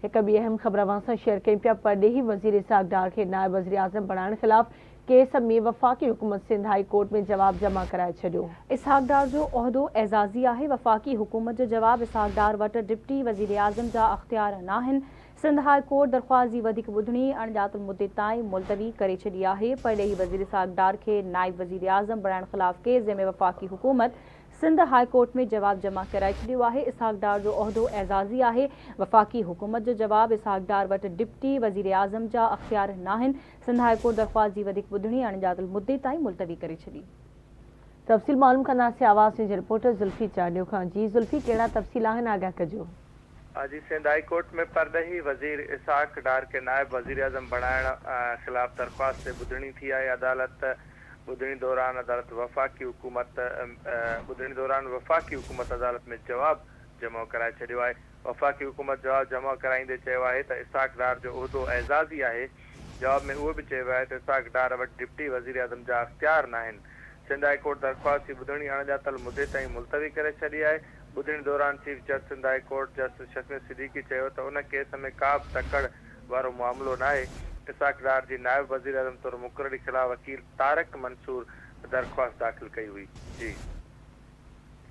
هڪ ٻي اهم خبر اوهان سان شيئر ڪيون پيا، پرڏيهي وزير اسحاق ڊار کي نائب وزيراعظم بڻائڻ خلاف ڪيس ۾ وفاقي حڪومت سنڌ هائي ڪورٽ ۾ جواب جمع ڪرائي ڇڏيو. اسحاق ڊار جو عهدو اعزازي آهي، وفاقي حڪومت جو جواب اسحاق ڊار وٽ ڊپٽي وزيراعظم جا اختيار ناهن، سنڌ هاء ڪورٽ درخواست جي وڌيڪ ٻڌڻي اڻڄاتل مدي تائين ملتوي ڪري ڇڏي آهي، پرڏيهي وزير اسحاق ڊار کي نائب وزيراعظم بڻائڻ خلاف ڪيس جنهن ۾ وفاقي حڪومت سنڌ هاء ڪورٽ ۾ جواب جمع ڪرائي ڇڏيو آهي، اسحاق ڊار جو عهدو اعزازي آهي، وفاقي حڪومت جو جواب، اسحاق ڊار وٽ ڊپٽي وزيراعظم جا اختيار ناهن، سنڌ هاء ڪورٽ درخواست جي وڌيڪ ٻڌڻي اڻڄاتل مدي تائين ملتوي ڪري ڇڏي. تفصيل معلوم ڪنداسين آواز نيوز جي رپورٽر زلفي چانڊيو کان، جي زلفي ڪهڙا تفصيل آهن آگاهه ڪجو. جي سنڌ هاء ڪورٽ ۾ پرڏيهي وزير اسحاق ڊار کي نائب وزيراعظم بڻائڻ خلاف درخواست تي ٻڌڻي ٿي آهي، عدالت ٻڌڻي دوران عدالت وفاقي حڪومت ٻڌڻي دوران وفاقي حڪومت عدالت ۾ جواب جمع ڪرائي ڇڏيو آهي. وفاقي حڪومت جواب جمع ڪرائيندي چيو آهي ته اسحاق ڊار جو عهدو اعزازي آهي. جواب ۾ اهو به چيو ويو آهي ته اسحاق ڊار وٽ ڊپٽي وزيراعظم جا اختيار ناهن. سنڌ هاء ڪورٽ درخواست جي ٻڌڻي اڻڄاتل مدي تائين ملتوي ڪري ڇڏي آهي. ٻڌڻي دوران چيف جج Sindh high court justice Shafi Siddiqui چيو ته ان ڪيس ۾ ڪا به تڪڙ وارو معاملو ناهي، اسحاق ڊار جي نائب وزيراعظم طور مقرري خلاف وڪيل طارق منصور درخواست داخل ڪئي هئي. جي.